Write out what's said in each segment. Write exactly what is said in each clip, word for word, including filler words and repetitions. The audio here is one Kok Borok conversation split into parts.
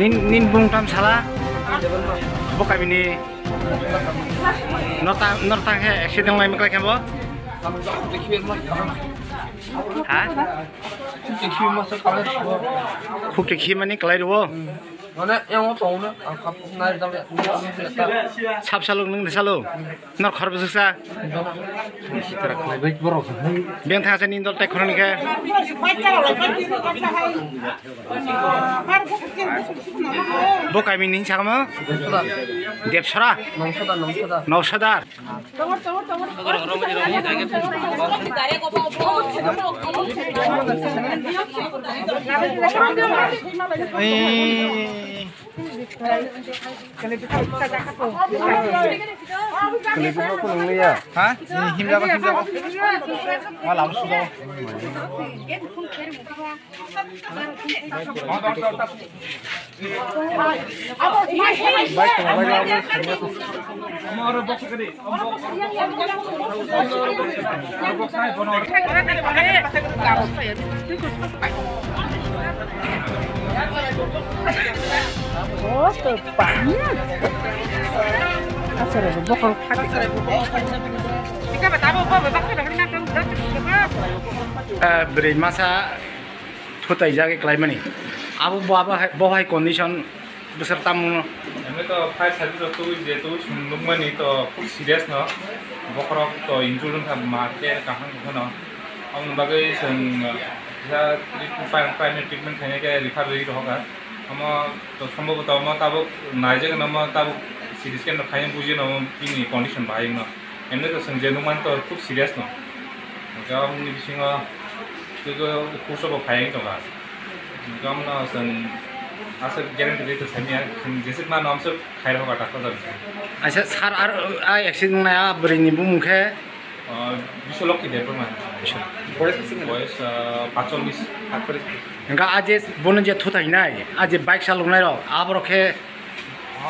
Nin, nin bung tam sala? Bo kami ni nota, nota khe accident lai maklai khe bo? Ha? Khuk te khi mani kalai rwo? Mane, yang o tong na, ang kap nai dam ya. Sap saluk nung de saluk? Nor khor bwswk sa? Beng thang sa nin dol tai khorang ni khe. Bo kami ni sakma? Debsora? Nongsadar, Nongsadar. Nongsadar. Ei. Ha? Himjago, himjago. Ma lam sujago. Bwrwi masa. Thutai jagwi klaimani. Abo bo, abo hai, bo hai condition bwswk tamo. Amo to fire service rok twi je twi chwng nukmani to khub serious no. Bokhorok to injured wngkha ma khe kaham kheno. Aboni bagwi chwng kisa primary treatment khainai khe refer rwi rohorkha. Omo to sombhoboto omo tabuk naijak no omo tabuk C T scan rok khainai buji no bini condition bahai wngno. Emni to chwng je nukmani to khub serious no. Hwnkhe aboni bisingo twibo push bo phai tongkha. Hwnkhe omono chwng aswk guarantee rwi to saimanya, chwng jeswk mano amswk khai rokha doctor jani. Aisa sir, ar a accident wngnai a bwrwini bumung khe? Ah, Biswalokhi Debbarma. Boyes bwswk? Boyes, ah, pacholish. Hwnkhe a je bono je thuthainai, a je bike chaloknai rok, aborok khe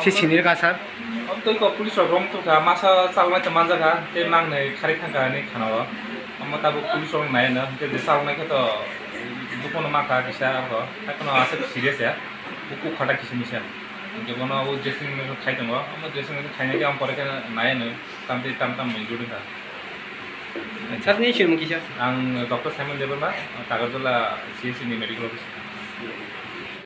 si sinir ka sir? Omo twi kok police rok rom tongkha, masa chaloknai tong manjakha, tei mangnai kharwi thangkha hinwi khanao. Omo tabuk police rok nai no, hwnkhe je chaloknai khe to dukhuno mankha kisa abo, haikhe no aswk serious ya, bukhuk khata kisimisa. Hwnkhe bono o dressing khai tongo, omo dressing khai nai khe omo pore khe nai no, tamtwi tam tam injured wngkha. Sir, ni sir mung kisa? Ang Doctor Simon Debbarma, Tagarjala C H C ni medical officer.